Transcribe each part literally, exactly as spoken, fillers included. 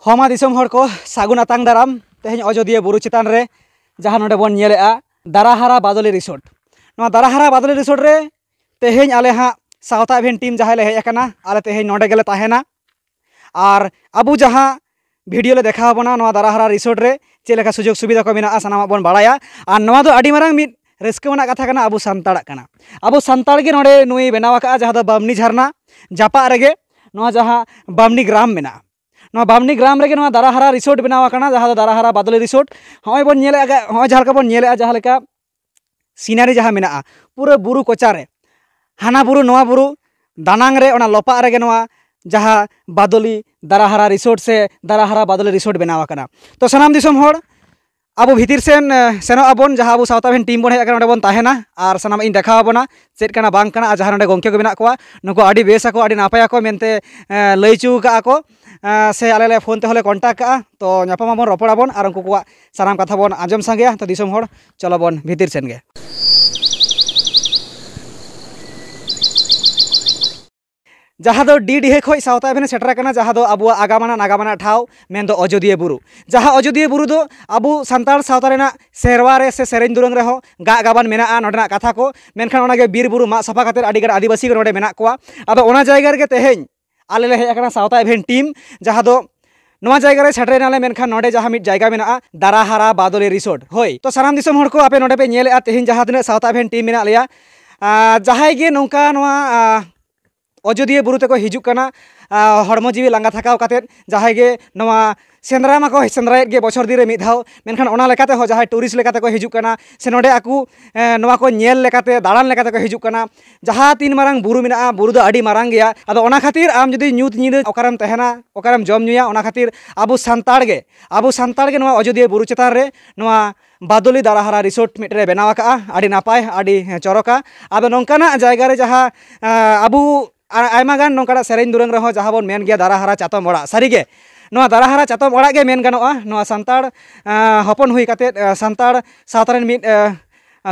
ᱦᱚᱸ ᱢᱟ ᱫᱤᱥᱚᱢ ᱦᱚᱲ ᱠᱚ, ᱥᱟᱹᱜᱩᱱ ᱟᱛᱟᱝ ᱫᱟᱨᱟᱢ᱾ ᱛᱮᱦᱮᱧ ᱚᱡᱳᱫᱤᱭᱟᱹ ᱵᱩᱨᱩ ᱪᱮᱛᱟᱱ ᱨᱮ ᱡᱟᱦᱟᱸ ᱱᱚᱰᱮ ᱵᱚᱱ ᱧᱮᱞᱮᱜᱼᱟ, ᱫᱟᱨᱟᱦᱟᱨᱟ ᱵᱟᱫᱚᱞᱤ ᱨᱤᱥᱳᱨᱴ᱾ ᱱᱚᱣᱟ ᱫᱟᱨᱟᱦᱟᱨᱟ ᱵᱟᱫᱚᱞᱤ ᱨᱤᱥᱳᱨᱴ ᱨᱮ ᱛᱮᱦᱮᱧ ᱟᱞᱮ ᱦᱟᱸᱜ ᱥᱟᱶᱛᱟ ᱮᱵᱷᱮᱱ ᱴᱤᱢ ᱡᱟᱦᱟᱸᱭ ᱞᱮ ᱦᱮᱡ ᱟᱠᱟᱱᱟ, ᱟᱞᱮ ᱛᱮᱦᱮᱧ ᱱᱚᱰᱮ ᱜᱮᱞᱮ ᱛᱟᱦᱮᱱᱟ᱾ ᱟᱨ ᱟᱵᱚ ᱡᱟᱦᱟᱸ ᱵᱷᱤᱰᱤᱭᱳ ᱞᱮ ᱫᱮᱠᱷᱟᱣ ᱟᱵᱚᱱᱟ, ᱱᱚᱣᱟ ᱫᱟᱨᱟᱦᱟᱨᱟ ᱨᱤᱥᱳᱨᱴ ᱨᱮ ᱪᱮᱫ ᱞᱮᱠᱟ ᱥᱩᱡᱳᱜᱽ ᱥᱩᱵᱤᱫᱷᱟ ᱠᱚ ᱢᱮᱱᱟᱜᱼᱟ, ᱥᱟᱱᱟᱢᱟᱜ ᱵᱚᱱ ᱵᱟᱲᱟᱭᱟ᱾ ᱟᱨ ᱱᱚᱣᱟ ᱫᱚ ᱟᱹᱰᱤ ᱢᱟᱨᱟᱝ ᱢᱤᱫ ᱨᱟᱹᱥᱠᱟᱹ ᱟᱱᱟᱜ ᱠᱟᱛᱷᱟ ᱠᱟᱱᱟ, ᱟᱵᱚ ᱥᱟᱱᱛᱟᱲᱟᱜ ᱠᱟᱱᱟ᱾ ᱟᱵᱚ ᱥᱟᱱᱛᱟᱲ ᱜᱮ ᱱᱚᱰᱮ ᱱᱩᱭ ᱵᱮᱱᱟᱣ ᱟᱠᱟᱫᱼᱟ, ᱡᱟᱦᱟᱸ ᱫᱚ ᱵᱟᱢᱱᱤ ᱡᱷᱟᱨᱱᱟ ᱡᱟᱯᱟᱜ ᱨᱮᱜᱮ ᱱᱚᱣᱟ ᱡᱟᱦᱟᱸ ᱵᱟᱢᱱᱤ ᱜᱨᱟᱢ ᱢᱮᱱᱟᱜᱼᱟ᱾ ᱱᱚᱣᱟ ᱵᱟᱢᱱᱤ ᱜᱨᱟᱢ ᱨᱮᱜᱮ ᱱᱚᱣᱟ ᱫᱟᱨᱟᱦᱟᱨᱟ ᱨᱤᱥᱳᱨᱴ ᱵᱮᱱᱟᱣ ᱟᱠᱟᱱᱟ, ᱡᱟᱦᱟᱸ ᱫᱚ ᱫᱟᱨᱟᱦᱟᱨᱟ ᱵᱟᱫᱚᱞᱤ ᱨᱤᱥᱳᱨᱴ᱾ ᱦᱚᱸᱜᱼᱚᱭ ᱵᱚᱱ ᱧᱮᱞᱮᱫᱼᱟ, ᱦᱚᱸᱜᱼᱚᱭ ᱡᱟᱦᱟᱸ ᱞᱮᱠᱟ ᱵᱚᱱ ᱧᱮᱞᱮᱫᱼᱟ, ᱡᱟᱦᱟᱸ ᱞᱮᱠᱟ ᱥᱤᱱᱟᱨᱤ ᱡᱟᱦᱟᱸ ᱢᱮᱱᱟᱜᱼᱟ, ᱯᱩᱨᱟᱹ ᱵᱩᱨᱩ ᱠᱚᱪᱟᱨᱮ, ᱦᱟᱱᱟ ᱵᱩᱨᱩ ᱱᱚᱣᱟ ᱵᱩᱨᱩ ᱫᱟᱱᱟᱝ ᱨᱮ, ᱚᱱᱟ ᱞᱚᱯᱟᱜ ᱨᱮᱜᱮ ᱱᱚᱣᱟ ᱡᱟᱦᱟᱸ ᱵᱟᱫᱚᱞᱤ ᱫᱟᱨᱟᱦᱟᱨᱟ ᱨᱤᱥᱳᱨᱴ ᱥᱮ ᱫᱟᱨᱟᱦᱟᱨᱟ ᱵᱟᱫᱚᱞᱤ ᱨᱤᱥᱳᱨᱴ ᱵᱮᱱᱟᱣ ᱟᱠᱟᱱᱟ᱾ ᱛᱚ ᱥᱟᱱᱟᱢ ᱫᱤᱥᱚᱢ ᱦᱚᱲ, ᱟᱵᱚ ᱵᱷᱤᱛᱤᱨ ᱥᱮᱱ, ᱮ, ᱥᱮᱱᱚᱜ ᱟᱵᱚᱱ, ᱡᱟᱦᱟᱸ ᱟᱵᱚ ᱥᱟᱶᱛᱟ ᱮᱵᱷᱮᱱ ᱴᱤᱢ ᱵᱚᱱ ᱦᱮᱡ ᱟᱠᱟᱱᱟ, ᱚᱸᱰᱮ ᱵᱚᱱ ᱛᱟᱦᱮᱱᱟ ᱟᱨ ᱥᱟᱱᱟᱢᱟᱜ ᱤᱧ ᱫᱮᱠᱷᱟᱣ ᱟᱵᱚᱱᱟ, ᱪᱮᱫ ᱠᱟᱱᱟ ᱵᱟᱝ ᱠᱟᱱᱟ᱾ ᱟᱨ ᱡᱟᱦᱟᱸ ᱱᱚᱰᱮ ᱜᱚᱢᱠᱮ ᱠᱚ ᱢᱮᱱᱟᱜ ᱠᱚᱣᱟ, ᱱᱩᱠᱩ ᱟᱹᱰᱤ ᱵᱮᱥ ᱟᱠᱚ, ᱟᱹᱰᱤ ᱱᱟᱯᱟᱭ ᱟᱠᱚ ᱢᱮᱱᱛᱮ, ᱮ, ᱞᱟᱹᱭ ᱦᱚᱪᱚ ᱟᱠᱟᱫᱼᱟ ᱠᱚ᱾ ᱮ, ᱥᱮ ᱟᱞᱮ ᱞᱮ ᱯᱷᱳᱱ ᱛᱮᱦᱚᱸ ᱞᱮ ᱠᱚᱱᱴᱟᱠᱴ ᱠᱟᱜᱼᱟ᱾ ᱛᱚ ᱧᱟᱯᱟᱢ ᱟᱵᱚᱱ, ᱨᱚᱯᱚᱲ ᱟᱵᱚᱱ ᱟᱨ ᱩᱱᱠᱩ ᱠᱚᱣᱟᱜ ᱥᱟᱱᱟᱢ ᱠᱟᱛᱷᱟ ᱵᱚᱱ ᱟᱸᱡᱚᱢ ᱥᱟᱸᱜᱮᱭᱟ᱾ ᱛᱚ ᱫᱤᱥᱚᱢ ᱦᱚᱲ, ᱪᱚᱞᱚ ᱵᱚᱱ ᱵᱷᱤᱛᱤᱨ ᱥᱮᱱ ᱜᱮ᱾ ᱡᱟᱦᱟᱸ ᱫᱚ ᱰᱤ ᱰᱤᱦᱟᱹ ᱠᱷᱚᱱ ᱥᱟᱶᱛᱟ ᱮᱵᱷᱮᱱ ᱥᱮᱴᱮᱨ ᱟᱠᱟᱱᱟ, ᱡᱟᱦᱟᱸ ᱫᱚ ᱟᱵᱚᱣᱟᱜ ᱟᱜᱟᱢ ᱟᱱᱟᱜ ᱱᱟᱜᱟᱢ ᱟᱱᱟᱜ ᱴᱷᱟᱶ, ᱢᱮᱱᱫᱚ ᱚᱡᱳᱫᱤᱭᱟᱹ ᱵᱩᱨᱩ᱾ ᱡᱟᱦᱟᱸ ᱚᱡᱳᱫᱤᱭᱟᱹ ᱵᱩᱨᱩ ᱫᱚ ᱟᱵᱚ ᱥᱟᱱᱛᱟᱲ ᱥᱟᱶᱛᱟ ᱨᱮᱱᱟᱜ ᱥᱮᱨᱣᱟ ᱨᱮ ᱥᱮ ᱥᱮᱨᱮᱧ ᱫᱩᱨᱟᱹᱝ ᱨᱮᱦᱚᱸ ᱜᱟᱜ ᱜᱟᱵᱟᱱ ᱢᱮᱱᱟᱜᱼᱟ ᱱᱚᱸᱰᱮᱱᱟᱜ ᱠᱟᱛᱷᱟ ᱠᱚ, ᱢᱮᱱᱠᱷᱟᱱ ᱚᱱᱟᱜᱮ ᱵᱤᱨ ᱵᱩᱨᱩ ᱢᱟᱜ ᱥᱟᱯᱷᱟ ᱠᱟᱛᱮᱫ ᱟᱹᱰᱤ ᱜᱟᱱ ᱟᱹᱫᱤᱵᱟᱹᱥᱤ ᱠᱚ ᱱᱚᱸᱰᱮ ᱢᱮᱱᱟᱜ ᱠᱚᱣᱟ᱾ ᱟᱫᱚ ᱚᱱᱟ ᱡᱟᱭᱜᱟ ᱨᱮᱜᱮ ᱛᱮᱦᱮᱧ ᱟᱞᱮ ᱞᱮ ᱦᱮᱡ ᱟᱠᱟᱱᱟ, ᱥᱟᱶᱛᱟ ᱮᱵᱷᱮᱱ ᱴᱤᱢ, ᱡᱟᱦᱟᱸ ᱫᱚ ᱱᱚᱣᱟ ᱡᱟᱭᱜᱟ ᱨᱮ ᱥᱮᱴᱮᱨ ᱮᱱᱟᱞᱮ, ᱢᱮᱱᱠᱷᱟᱱ ᱱᱚᱸᱰᱮ ᱡᱟᱦᱟᱸ ᱢᱤᱫ ᱡᱟᱭᱜᱟ ᱢᱮᱱᱟᱜᱼᱟ, ᱫᱟᱨᱟᱦᱟᱨᱟ ᱵᱟᱫᱚᱞᱤ ᱨᱤᱥᱳᱨᱴ᱾ ᱦᱳᱭ, ᱛᱚ ᱥᱟᱱᱟᱢ ᱫᱤᱥᱚᱢ ᱦᱚᱲ ᱠᱚ, ᱟᱯᱮ ᱱᱚᱸᱰᱮ ᱯᱮ ᱧᱮᱞᱮᱫᱼᱟ, ᱛᱮᱦᱮᱧ ᱡᱟᱦᱟᱸ ᱛᱤᱱᱟᱹᱜ ᱥᱟᱶᱛᱟ ᱮᱵᱷᱮᱱ ᱴᱤᱢ ᱢᱮᱱᱟᱜ ᱞᱮᱭᱟ, ᱟᱨ ᱡᱟᱦᱟᱸᱭ ᱜᱮ ᱱᱚᱝᱠᱟ ᱱᱚᱣᱟ, ᱟᱨ, ᱚᱡᱳᱫᱤᱭᱟᱹ ᱵᱩᱨᱩ ᱛᱮᱠᱚ ᱦᱤᱡᱩᱜ ᱠᱟᱱᱟ, ᱟᱨ, ᱦᱚᱲᱢᱚ ᱡᱤᱣᱤ ᱞᱟᱸᱜᱟ ᱛᱷᱟᱠᱟᱣ ᱠᱟᱛᱮᱫ, ᱡᱟᱦᱟᱸᱭ ᱜᱮ ᱱᱚᱣᱟ ᱥᱮᱸᱫᱽᱨᱟ ᱢᱟᱠᱚ ᱥᱮᱸᱫᱽᱨᱟᱭᱮᱫ ᱜᱮ ᱵᱚᱪᱷᱚᱨ ᱫᱤᱱ ᱨᱮ ᱢᱤᱫ ᱫᱷᱟᱣ, ᱢᱮᱱᱠᱷᱟᱱ ᱚᱱᱟ ᱞᱮᱠᱟᱛᱮ ᱦᱚᱸ ᱡᱟᱦᱟᱸᱭ ᱴᱩᱨᱤᱥᱴ ᱞᱮᱠᱟᱛᱮ ᱠᱚ ᱦᱤᱡᱩᱜ ᱠᱟᱱᱟ, ᱥᱮ ᱱᱚᱸᱰᱮ ᱟᱠᱚ, ᱮ, ᱱᱚᱣᱟ ᱠᱚ ᱧᱮᱞ ᱞᱮᱠᱟᱛᱮ, ᱫᱟᱬᱟᱱ ᱞᱮᱠᱟᱛᱮ ᱠᱚ ᱦᱤᱡᱩᱜ ᱠᱟᱱᱟ᱾ ᱡᱟᱦᱟᱸ ᱛᱤᱱ ᱢᱟᱨᱟᱝ ᱵᱩᱨᱩ ᱢᱮᱱᱟᱜᱼᱟ, ᱵᱩᱨᱩ ᱫᱚ ᱟᱹᱰᱤ ᱢᱟᱨᱟᱝ ᱜᱮᱭᱟ᱾ ᱟᱫᱚ ᱚᱱᱟ ᱠᱷᱟᱹᱛᱤᱨ ᱟᱢ ᱡᱩᱫᱤ ᱧᱩᱛ ᱧᱤᱫᱟᱹ ᱚᱠᱟᱨᱮᱢ ᱛᱟᱦᱮᱱᱟ, ᱚᱠᱟᱨᱮᱢ ᱡᱚᱢ ᱧᱩᱭᱟ, ᱚᱱᱟ ᱠᱷᱟᱹᱛᱤᱨ ᱟᱵᱚ ᱥᱟᱱᱛᱟᱲ ᱜᱮ, ᱟᱵᱚ ᱥᱟᱱᱛᱟᱲ ᱜᱮ ᱱᱚᱣᱟ ᱚᱡᱳᱫᱤᱭᱟᱹ ᱵᱩᱨᱩ ᱪᱮᱛᱟᱱ ᱨᱮ ᱱᱚᱣᱟ ᱵᱟᱫᱚᱞᱤ ᱫᱟᱨᱟᱦᱟᱨᱟ ᱨᱤᱥᱳᱨᱴ ᱢᱤᱫᱴᱮᱱ ᱮ ᱵᱮᱱᱟᱣ ᱟᱠᱟᱫᱼᱟ᱾ ᱟᱹᱰᱤ ᱱᱟᱯᱟᱭ, ᱟᱹᱰᱤ ᱪᱚᱨᱚᱠᱟ᱾ ᱟᱫᱚ ᱱᱚᱝᱠᱟᱱᱟᱜ ᱡᱟᱭᱜᱟ ᱨᱮ ᱡᱟᱦᱟᱸ, ᱟᱸ, ᱟᱵᱚ ᱟᱨ ᱟᱭᱢᱟ ᱜᱟᱱ ᱱᱚᱝᱠᱟᱱᱟᱜ ᱥᱮᱨᱮᱧ ᱫᱩᱨᱟᱹᱝ ᱨᱮᱦᱚᱸ ᱡᱟᱦᱟᱸ ᱵᱚᱱ ᱢᱮᱱ ᱜᱮᱭᱟ, ᱫᱟᱨᱟᱦᱟᱨᱟ ᱪᱟᱛᱚᱢ ᱚᱲᱟᱜ᱾ ᱥᱟᱹᱨᱤᱜᱮ, ᱱᱚᱣᱟ ᱫᱟᱨᱟᱦᱟᱨᱟ ᱪᱟᱛᱚᱢ ᱚᱲᱟᱜ ᱜᱮ ᱢᱮᱱ ᱜᱟᱱᱚᱜᱼᱟ᱾ ᱱᱚᱣᱟ ᱥᱟᱱᱛᱟᱲ, ᱟᱸ, ᱦᱚᱯᱚᱱ ᱦᱩᱭ ᱠᱟᱛᱮᱫ, ᱟᱸ, ᱥᱟᱱᱛᱟᱲ ᱥᱟᱶᱛᱟ ᱨᱮᱱ ᱢᱤᱫ, ᱟᱸ,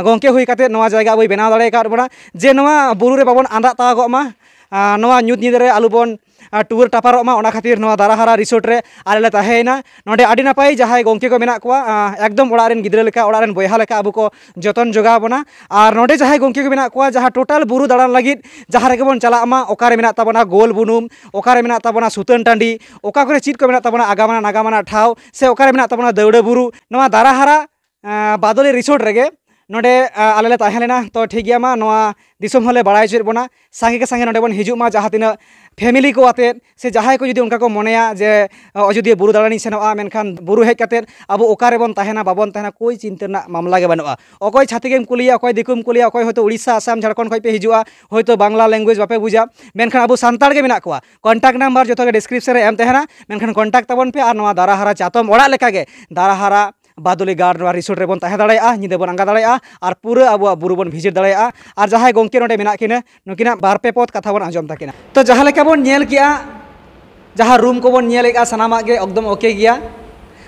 ᱜᱚᱢᱠᱮ ᱦᱩᱭ ᱠᱟᱛᱮᱫ ᱱᱚᱣᱟ ᱡᱟᱭᱜᱟ ᱟᱵᱚᱭ ᱵᱮᱱᱟᱣ ᱫᱟᱲᱮ ᱟᱠᱟᱫ ᱵᱚᱱᱟ, ᱡᱮ ᱱᱚᱣᱟ ᱵᱩᱨᱩ ᱨᱮ ᱵᱟᱵᱚᱱ ᱟᱸᱫᱟᱜ ᱛᱟᱣᱟᱜᱚᱜ ᱢᱟ, ᱟᱸ, ᱱᱚᱣᱟ ᱧᱩᱛ ᱧᱤᱫᱟᱹ ᱨᱮ ᱟᱞᱚ ᱵᱚᱱ, ᱟᱨ ᱴᱩᱣᱟᱹᱨ ᱴᱟᱯᱟᱨᱚᱜ ᱢᱟ, ᱚᱱᱟ ᱠᱷᱟᱹᱛᱤᱨ ᱱᱚᱣᱟ ᱫᱟᱨᱟᱦᱟᱨᱟ ᱨᱤᱥᱳᱨᱴ ᱨᱮ ᱟᱞᱮ ᱞᱮ ᱛᱟᱦᱮᱸᱭᱮᱱᱟ᱾ ᱱᱚᱰᱮ ᱟᱹᱰᱤ ᱱᱟᱯᱟᱭ ᱡᱟᱦᱟᱸᱭ ᱜᱚᱢᱠᱮ ᱠᱚ ᱢᱮᱱᱟᱜ ᱠᱚᱣᱟ, ᱟᱸ, ᱮᱠᱫᱚᱢ ᱚᱲᱟᱜ ᱨᱮᱱ ᱜᱤᱫᱽᱨᱟᱹ ᱞᱮᱠᱟ, ᱚᱲᱟᱜ ᱨᱮᱱ ᱵᱚᱭᱦᱟ ᱞᱮᱠᱟ ᱟᱵᱚ ᱠᱚ ᱡᱚᱛᱚᱱ ᱡᱚᱜᱟᱣ ᱵᱚᱱᱟ᱾ ᱟᱨ ᱱᱚᱰᱮ ᱡᱟᱦᱟᱸᱭ ᱜᱚᱢᱠᱮ ᱠᱚ ᱢᱮᱱᱟᱜ ᱠᱚᱣᱟ, ᱡᱟᱦᱟᱸ ᱴᱳᱴᱟᱞ ᱵᱩᱨᱩ ᱫᱟᱬᱟᱱ ᱞᱟᱹᱜᱤᱫ ᱡᱟᱦᱟᱸ ᱨᱮᱜᱮ ᱵᱚᱱ ᱪᱟᱞᱟᱜ ᱢᱟ, ᱚᱠᱟᱨᱮ ᱢᱮᱱᱟᱜ ᱛᱟᱵᱚᱱᱟ ᱜᱳᱞ ᱵᱩᱱᱩᱢ, ᱚᱠᱟᱨᱮ ᱢᱮᱱᱟᱜ ᱛᱟᱵᱚᱱᱟ ᱥᱩᱛᱟᱹᱱ ᱴᱟᱺᱰᱤ, ᱚᱠᱟ ᱠᱚᱨᱮ ᱪᱮᱫ ᱠᱚ ᱢᱮᱱᱟᱜ ᱛᱟᱵᱚᱱᱟ ᱟᱜᱟᱢ ᱟᱱᱟᱜ ᱱᱟᱜᱟᱢ ᱟᱱᱟᱜ ᱴᱷᱟᱶ, ᱥᱮ ᱚᱠᱟᱨᱮ ᱢᱮᱱᱟᱜ ᱛᱟᱵᱚᱱᱟ ᱫᱟᱹᱣᱲᱟᱹ ᱵᱩᱨᱩ, ᱱᱚᱣᱟ ᱫᱟᱨᱟᱦᱟᱨᱟ ᱟᱸ, ᱵᱟᱫᱚᱞᱤ ᱨᱤᱥᱳᱨᱴ ᱨᱮᱜᱮ ᱱᱚᱰᱮ, ᱟᱸ, ᱟᱞᱮ ᱞᱮ ᱛᱟᱦᱮᱸ ᱞᱮᱱᱟ᱾ ᱛᱚ ᱴᱷᱤᱠ ᱜᱮᱭᱟ, ᱢᱟ ᱱᱚᱣᱟ ᱫᱤᱥᱚᱢ ᱦᱚᱸᱞᱮ ᱵᱟᱲᱟᱭ ᱦᱚᱪᱚᱭᱮᱫ ᱵᱚᱱᱟ, ᱥᱟᱸᱜᱮ ᱜᱮ ᱥᱟᱸᱜᱮ ᱱᱚᱰᱮ ᱵᱚᱱ ᱦᱤᱡᱩᱜ ᱢᱟ, ᱡᱟᱦᱟᱸ ᱛᱤᱱᱟᱹᱜ ᱯᱷᱮᱢᱤᱞᱤ ᱠᱚ ᱟᱛᱮᱫ ᱥᱮ ᱡᱟᱦᱟᱸᱭ ᱠᱚ ᱡᱩᱫᱤ ᱚᱱᱠᱟ ᱠᱚ ᱢᱚᱱᱮᱭᱟ ᱡᱮ, ᱟᱸ, ᱚᱡᱳᱫᱤᱭᱟᱹ ᱵᱩᱨᱩ ᱫᱟᱬᱟᱱᱤᱧ ᱥᱮᱱᱚᱜᱼᱟ, ᱢᱮᱱᱠᱷᱟᱱ ᱵᱩᱨᱩ ᱦᱮᱡ ᱠᱟᱛᱮᱫ ᱟᱵᱚ ᱚᱠᱟ ᱨᱮᱵᱚᱱ ᱛᱟᱦᱮᱱᱟ ᱵᱟᱵᱚᱱ ᱛᱟᱦᱮᱱᱟ, ᱠᱳᱭ ᱪᱤᱱᱛᱟᱹ ᱨᱮᱱᱟᱜ ᱢᱟᱢᱞᱟ ᱜᱮ ᱵᱟᱹᱱᱩᱜᱼᱟ᱾ ᱚᱠᱚᱭ ᱪᱷᱟᱹᱛᱤᱠᱮᱢ ᱠᱩᱞᱤᱭᱟ, ᱚᱠᱚᱭ ᱫᱤᱠᱩᱢ ᱠᱩᱞᱤᱭᱟ, ᱚᱠᱚᱭ ᱦᱚᱭᱛᱳ ᱩᱲᱤᱥᱥᱟ, ᱟᱥᱟᱢ, ᱡᱷᱟᱲᱠᱷᱚᱸᱰ ᱠᱷᱚᱱ ᱯᱮ ᱦᱤᱡᱩᱜᱼᱟ, ᱦᱚᱭᱛᱳ ᱵᱟᱝᱞᱟ ᱞᱮᱝᱜᱩᱭᱮᱡᱽ ᱵᱟᱯᱮ ᱵᱩᱡᱟ, ᱢᱮᱱᱠᱷᱟᱱ ᱟᱵᱚ ᱥᱟᱱᱛᱟᱲ ᱜᱮ ᱢᱮᱱᱟᱜ ᱠᱚᱣᱟ᱾ ᱠᱚᱱᱴᱟᱠᱴ ᱱᱟᱢᱵᱟᱨ ᱡᱚᱛᱚ ᱜᱮ ᱰᱤᱥᱠᱨᱤᱯᱥᱚᱱ ᱨᱮ ᱮᱢ ᱛᱟᱦᱮᱱᱟ, ᱢᱮᱱᱠᱷᱟᱱ ᱠᱚᱱᱴᱟᱠᱴ ᱛᱟᱵᱚᱱ ᱯᱮ ᱟᱨ ᱱᱚᱣᱟ ᱫᱟᱨᱟᱦᱟᱨᱟ ᱪᱟᱛᱚᱢ ᱚᱲᱟᱜ ᱞᱮᱠᱟᱜᱮ ᱫᱟᱨᱟᱦᱟᱨᱟ ᱵᱟᱫᱚᱞᱤ ᱜᱟᱲ ᱱᱚᱣᱟ ᱨᱤᱥᱳᱨᱴ ᱨᱮᱵᱚᱱ ᱛᱟᱦᱮᱸ ᱫᱟᱲᱮᱭᱟᱜᱼᱟ, ᱧᱤᱫᱟᱹ ᱵᱚᱱ ᱟᱸᱜᱟ ᱫᱟᱲᱮᱭᱟᱜᱼᱟ ᱟᱨ ᱯᱩᱨᱟᱹ ᱟᱵᱚᱣᱟᱜ ᱵᱩᱨᱩ ᱵᱚᱱ ᱵᱷᱤᱡᱤᱴ ᱫᱟᱲᱮᱭᱟᱜᱼᱟ᱾ ᱟᱨ ᱡᱟᱦᱟᱸᱭ ᱜᱚᱢᱠᱮ ᱱᱚᱰᱮ ᱢᱮᱱᱟᱜ ᱠᱤᱱᱟ, ᱱᱩᱠᱤᱱᱟᱜ ᱵᱟᱨ ᱯᱮ ᱯᱚᱫ ᱠᱟᱛᱷᱟ ᱵᱚᱱ ᱟᱸᱡᱚᱢ ᱛᱟᱹᱠᱤᱱᱟ᱾ ᱛᱚ ᱡᱟᱦᱟᱸ ᱞᱮᱠᱟ ᱵᱚᱱ ᱧᱮᱞ ᱠᱮᱜᱼᱟ, ᱡᱟᱦᱟᱸ ᱨᱩᱢ ᱠᱚᱵᱚᱱ ᱧᱮᱞᱮᱫᱼᱟ ᱥᱟᱱᱟᱢᱟᱜ ᱜᱮ ᱮᱠᱫᱚᱢ ᱳᱠᱮ ᱜᱮᱭᱟ,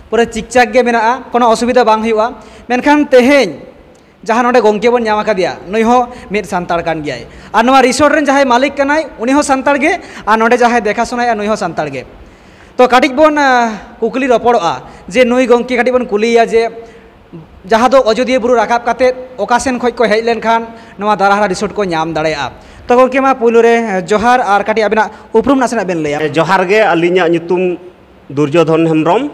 ᱯᱩᱨᱟᱹ ᱪᱤᱠᱪᱟᱠ ᱜᱮ ᱢᱮᱱᱟᱜᱼᱟ, ᱠᱳᱱᱳ ᱚᱥᱩᱵᱤᱫᱷᱟ ᱵᱟᱝ ᱦᱩᱭᱩᱜᱼᱟ᱾ ᱢᱮᱱᱠᱷᱟᱱ ᱛᱮᱦᱮᱧ ᱡᱟᱦᱟᱸ ᱱᱚᱰᱮ ᱜᱚᱢᱠᱮ ᱵᱚᱱ ᱧᱟᱢ ᱟᱠᱟᱫᱮᱭᱟ, ᱱᱩᱭ ᱦᱚᱸ ᱢᱤᱫ ᱥᱟᱱᱛᱟᱲ ᱠᱟᱱ ᱜᱮᱭᱟᱭ᱾ ᱟᱨ ᱱᱚᱣᱟ ᱨᱤᱥᱳᱨᱴ ᱨᱮᱱ ᱡᱟᱦᱟᱸᱭ ᱢᱟᱹᱞᱤᱠ ᱠᱟᱱᱟᱭ, ᱩᱱᱤ ᱦᱚᱸ ᱥᱟᱱᱛᱟᱲ ᱜᱮ, ᱟᱨ ᱱᱚᱰᱮ ᱡᱟᱦᱟᱸᱭ ᱫᱮᱠᱷᱟ ᱥᱩᱱᱟᱭᱟ, ᱱᱩᱭ ᱦᱚᱸ ᱥᱟᱱᱛᱟᱲ ᱜᱮ᱾ ᱛᱚ ᱠᱟᱹᱴᱤᱡ ᱵᱚᱱ, ᱟᱸ, ᱠᱩᱠᱞᱤ ᱨᱚᱯᱚᱲᱚᱜᱼᱟ ᱡᱮ ᱱᱩᱭ ᱜᱚᱢᱠᱮ ᱠᱟᱹᱴᱤᱡ ᱵᱚᱱ ᱠᱩᱞᱤᱭᱮᱭᱟ ᱡᱮ ᱡᱟᱦᱟᱸ ᱫᱚ ᱚᱡᱳᱫᱤᱭᱟᱹ ᱵᱩᱨᱩ ᱨᱟᱠᱟᱵ ᱠᱟᱛᱮᱫ ᱚᱠᱟ ᱥᱮᱱ ᱠᱷᱚᱱ ᱠᱚ ᱦᱮᱡ ᱞᱮᱱᱠᱷᱟᱱ ᱱᱚᱣᱟ ᱫᱟᱨᱟᱦᱟᱨᱟ ᱨᱤᱥᱳᱨᱴ ᱠᱚ ᱧᱟᱢ ᱫᱟᱲᱮᱭᱟᱜᱼᱟ᱾ ᱛᱚ ᱜᱚᱢᱠᱮ, ᱢᱟ ᱯᱳᱭᱞᱳ ᱨᱮ, ᱟᱸ, ᱡᱚᱦᱟᱨ, ᱟᱨ ᱠᱟᱹᱴᱤᱡ ᱟᱵᱤᱱᱟᱜ ᱩᱯᱨᱩᱢ ᱱᱟᱥᱮᱱᱟᱜ ᱵᱮᱱ ᱞᱟᱹᱭᱟ᱾ ᱡᱚᱦᱟᱨ ᱜᱮ, ᱟᱹᱞᱤᱧᱟᱜ ᱧᱩᱛᱩᱢ ᱫᱩᱨᱡᱳᱫᱷᱚᱱ ᱦᱮᱢᱵᱨᱚᱢ,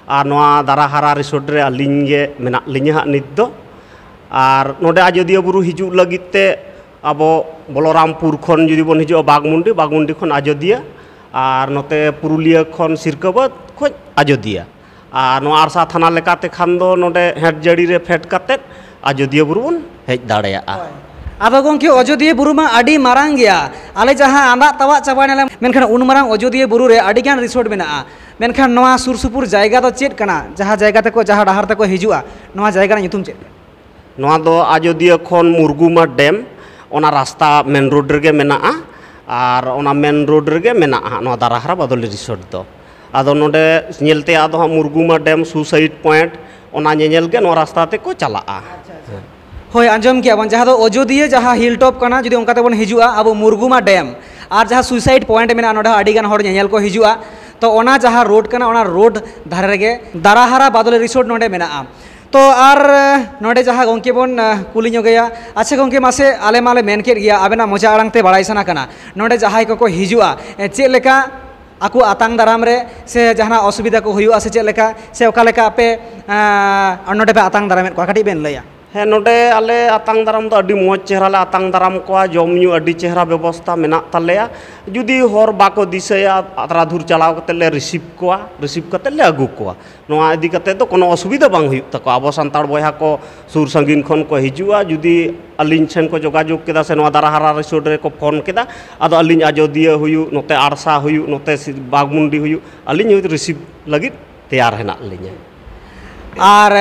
ᱟᱨ ᱱᱚᱣᱟ ᱫᱟᱨᱟᱦᱟᱨᱟ ᱨᱤᱥᱳᱨᱴ ᱨᱮ ᱟᱹᱞᱤᱧ ᱜᱮ ᱢᱮᱱᱟᱜ ᱞᱤᱧᱟᱹ ᱦᱟᱸᱜ ᱱᱤᱛ ᱫᱚ᱾ ᱟᱨ ᱱᱚᱰᱮ ᱟᱡᱳᱫᱤᱭᱟᱹ ᱵᱩᱨᱩ ᱦᱤᱡᱩᱜ ᱞᱟᱹᱜᱤᱫ ᱛᱮ ᱟᱵᱚ ᱵᱚᱞᱚᱨᱟᱢᱯᱩᱨ ᱠᱷᱚᱱ ᱡᱩᱫᱤ ᱵᱚᱱ ᱦᱤᱡᱩᱜᱼᱟ, ᱵᱟᱜᱽᱢᱩᱱᱰᱤ, ᱵᱟᱜᱽᱢᱩᱱᱰᱤ ᱠᱷᱚᱱ ᱟᱡᱳᱫᱤᱭᱟᱹ, ᱟᱨ ᱱᱚᱛᱮ ᱯᱩᱨᱩᱞᱤᱭᱟᱹ ᱠᱷᱚᱱ ᱥᱤᱨᱠᱟᱹᱵᱟᱹᱫᱽ ᱠᱷᱚᱱ ᱟᱡᱳᱫᱤᱭᱟᱹ, ᱟᱨ ᱱᱚᱣᱟ ᱟᱲᱥᱟ ᱛᱷᱟᱱᱟ ᱞᱮᱠᱟᱛᱮ ᱠᱷᱟᱱ ᱫᱚ ᱱᱚᱰᱮ ᱦᱮᱸᱴ ᱡᱟᱹᱲᱤ ᱨᱮ ᱯᱷᱮᱰ ᱠᱟᱛᱮᱫ ᱟᱡᱳᱫᱤᱭᱟᱹ ᱵᱩᱨᱩ ᱵᱚᱱ ᱦᱮᱡ ᱫᱟᱲᱮᱭᱟᱜᱼᱟ᱾ ᱦᱳᱭ᱾ ᱟᱫᱚ ᱜᱚᱢᱠᱮ, ᱚᱡᱳᱫᱤᱭᱟᱹ ᱵᱩᱨᱩ ᱢᱟ ᱟᱹᱰᱤ ᱢᱟᱨᱟᱝ ᱜᱮᱭᱟ, ᱟᱞᱮ ᱡᱟᱦᱟᱸ ᱟᱸᱫᱟᱜ ᱛᱟᱣᱟᱜ ᱪᱟᱵᱟᱭᱱᱟᱞᱮ, ᱢᱮᱱᱠᱷᱟᱱ ᱩᱱ ᱢᱟᱨᱟᱝ ᱚᱡᱳᱫᱤᱭᱟᱹ ᱵᱩᱨᱩ ᱨᱮ ᱟᱹᱰᱤᱜᱟᱱ ᱨᱤᱥᱳᱨᱴ ᱢᱮᱱᱟᱜᱼᱟ, ᱢᱮᱱᱠᱷᱟᱱ ᱱᱚᱣᱟ ᱥᱩᱨ ᱥᱩᱯᱩᱨ ᱡᱟᱭᱜᱟ ᱫᱚ ᱪᱮᱫ ᱠᱟᱱᱟ? ᱡᱟᱦᱟᱸ ᱡᱟᱭᱜᱟ ᱛᱮᱠᱚ, ᱡᱟᱦᱟᱸ ᱰᱟᱦᱟᱨ ᱛᱮᱠᱚ ᱦᱤᱡᱩᱜᱼᱟ, ᱱᱚᱣᱟ ᱡᱟᱭᱜᱟ ᱨᱮᱱᱟᱜ ᱧᱩᱛᱩᱢ ᱪᱮᱫ? ᱱᱚᱣᱟ ᱫᱚ ᱟᱡᱳᱫᱤᱭᱟᱹ ᱠᱷᱚᱱ ᱢᱩᱨᱜᱩᱢᱟ ᱰᱮᱢ, ᱚᱱᱟ ᱨᱟᱥᱛᱟ ᱢᱮᱱ ᱨᱳᱰ ᱨᱮᱜᱮ ᱢᱮᱱᱟᱜᱼᱟ, ᱟᱨ ᱚᱱᱟ ᱢᱮᱱ ᱨᱳᱰ ᱨᱮᱜᱮ ᱢᱮᱱᱟᱜᱼᱟ ᱦᱟᱸᱜ ᱱᱚᱣᱟ ᱫᱟᱨᱟᱦᱟᱨᱟ ᱵᱟᱫᱚᱞᱤ ᱨᱤᱥᱳᱨᱴ ᱫᱚ᱾ ᱟᱫᱚ ᱱᱚᱰᱮ ᱧᱮᱞ ᱛᱮᱭᱟᱜ ᱫᱚ ᱦᱟᱸᱜ ᱢᱩᱨᱜᱩᱢᱟ ᱰᱮᱢ, ᱥᱩᱥᱟᱭᱤᱰ ᱯᱚᱭᱮᱱᱴ, ᱚᱱᱟ ᱧᱮᱧᱮᱞ ᱜᱮ ᱱᱚᱣᱟ ᱨᱟᱥᱛᱟ ᱛᱮᱠᱚ ᱪᱟᱞᱟᱜᱼᱟ᱾ ᱦᱳᱭ, ᱟᱸᱡᱚᱢ ᱠᱮᱜᱼᱟ ᱵᱚᱱ, ᱡᱟᱦᱟᱸ ᱫᱚ ᱚᱡᱳᱫᱤᱭᱟᱹ ᱡᱟᱦᱟᱸ ᱦᱤᱞ ᱴᱚᱯ ᱠᱟᱱᱟ, ᱡᱩᱫᱤ ᱚᱱᱠᱟ ᱛᱮᱵᱚᱱ ᱦᱤᱡᱩᱜᱼᱟ ᱟᱵᱚ ᱢᱩᱨᱜᱩᱢᱟ ᱰᱮᱢ, ᱟᱨ ᱡᱟᱦᱟᱸ ᱥᱩᱭᱥᱟᱭᱤᱰ ᱯᱚᱭᱮᱱᱴ ᱢᱮᱱᱟᱜᱼᱟ, ᱱᱚᱰᱮ ᱦᱚᱸ ᱟᱹᱰᱤ ᱜᱟᱱ ᱦᱚᱲ ᱧᱮᱧᱮᱞ ᱠᱚ ᱦᱤᱡᱩᱜᱼᱟ᱾ ᱛᱚ ᱚᱱᱟ ᱡᱟᱦᱟᱸ ᱨᱳᱰ ᱠᱟᱱᱟ, ᱚᱱᱟ ᱨᱳᱰ ᱫᱷᱟᱨᱮ ᱨᱮᱜᱮ ᱫᱟᱨᱟᱦᱟᱨᱟ ᱵᱟᱫᱚᱞᱤ ᱨᱤᱥᱳᱨᱴ ᱱᱚᱰᱮ ᱢᱮᱱᱟᱜᱼᱟ᱾ ᱛᱚ ᱟᱨ ᱱᱚᱰᱮ ᱡᱟᱦᱟᱸ ᱜᱚᱢᱠᱮ ᱵᱚᱱ ᱠᱩᱞᱤ ᱧᱚᱜᱮᱭᱟ, ᱟᱪᱪᱷᱟ ᱜᱚᱢᱠᱮ, ᱢᱟᱥᱮ ᱟᱞᱮ ᱢᱟᱞᱮ ᱢᱮᱱ ᱠᱮᱫ ᱜᱮᱭᱟ, ᱟᱵᱮᱱᱟᱜ ᱢᱚᱪᱟ ᱟᱲᱟᱝ ᱛᱮ ᱵᱟᱲᱟᱭ ᱥᱟᱱᱟ ᱠᱟᱱᱟ, ᱱᱚᱰᱮ ᱡᱟᱦᱟᱸᱭ ᱠᱚᱠᱚ ᱦᱤᱡᱩᱜᱼᱟ, ᱪᱮᱫ ᱞᱮᱠᱟ ᱟᱠᱚ ᱟᱛᱟᱝ ᱫᱟᱨᱟᱢ ᱨᱮ ᱥᱮ ᱡᱟᱦᱟᱱᱟᱜ ᱚᱥᱩᱵᱤᱫᱷᱟ ᱠᱚ ᱦᱩᱭᱩᱜᱼᱟ ᱥᱮ ᱪᱮᱫ ᱞᱮᱠᱟ, ᱥᱮ ᱚᱠᱟ ᱞᱮᱠᱟ ᱟᱯᱮ ᱱᱚᱰᱮ ᱯᱮ ᱟᱛᱟᱝ ᱫᱟᱨᱟᱢᱮᱫ ᱠᱚᱣᱟ, ᱠᱟᱹᱴᱤᱡ ᱵᱮᱱ ᱞᱟᱹᱭᱟ? ᱦᱮᱸ, ᱱᱚᱰᱮ ᱟᱞᱮ ᱟᱛᱟᱝ ᱫᱟᱨᱟᱢ ᱫᱚ ᱟᱹᱰᱤ ᱢᱚᱡᱽ ᱪᱮᱦᱨᱟ ᱞᱮ ᱟᱛᱟᱝ ᱫᱟᱨᱟᱢ ᱠᱚᱣᱟ᱾ ᱡᱚᱢ ᱧᱩ ᱟᱹᱰᱤ ᱪᱮᱦᱨᱟ ᱵᱮᱵᱚᱥᱛᱷᱟ ᱢᱮᱱᱟᱜ ᱛᱟᱞᱮᱭᱟ᱾ ᱡᱩᱫᱤ ᱦᱚᱨ ᱵᱟᱠᱚ ᱫᱤᱥᱟᱹᱭᱟ, ᱟᱛᱨᱟ ᱫᱷᱩᱨ ᱪᱟᱞᱟᱣ ᱠᱟᱛᱮ ᱞᱮ ᱨᱤᱥᱤᱵᱷ ᱠᱚᱣᱟ, ᱨᱤᱥᱤᱵᱷ ᱠᱟᱛᱮ ᱞᱮ ᱟᱹᱜᱩ ᱠᱚᱣᱟ᱾ ᱱᱚᱣᱟ ᱤᱫᱤ ᱠᱟᱛᱮ ᱫᱚ ᱠᱳᱱᱳ ᱚᱥᱩᱵᱤᱫᱷᱟ ᱵᱟᱝ ᱦᱩᱭᱩᱜ ᱛᱟᱠᱚᱣᱟ᱾ ᱟᱵᱚ ᱥᱟᱱᱛᱟᱲ ᱵᱚᱭᱦᱟ ᱠᱚ ᱥᱩᱨ ᱥᱟᱺᱜᱤᱧ ᱠᱷᱚᱱ ᱠᱚ ᱦᱤᱡᱩᱜᱼᱟ, ᱡᱩᱫᱤ ᱟᱹᱞᱤᱧ ᱴᱷᱮᱱ ᱠᱚ ᱡᱳᱜᱟᱡᱳᱜᱽ ᱠᱮᱫᱟ ᱥᱮ ᱱᱚᱣᱟ ᱫᱟᱨᱟᱦᱟᱨᱟ ᱨᱤᱥᱳᱨᱴ ᱨᱮᱠᱚ ᱯᱷᱳᱱ ᱠᱮᱫᱟ, ᱟᱫᱚ ᱟᱹᱞᱤᱧ ᱟᱡᱚᱫᱤᱭᱟᱹ ᱦᱩᱭᱩᱜ, ᱱᱚᱛᱮ ᱟᱲᱥᱟ ᱦᱩᱭᱩᱜ, ᱱᱚᱛᱮ ᱥᱤ-, ᱵᱟᱜᱽᱢᱩᱱᱰᱤ ᱦᱩᱭᱩᱜ, ᱟᱹᱞᱤᱧ ᱦᱚᱸ ᱨᱤᱥᱤᱵᱷ ᱞᱟᱹᱜᱤᱫ ᱛᱮᱭᱟᱨ ᱦᱮᱱᱟᱜ ᱞᱤᱧᱟ᱾ ᱟᱨ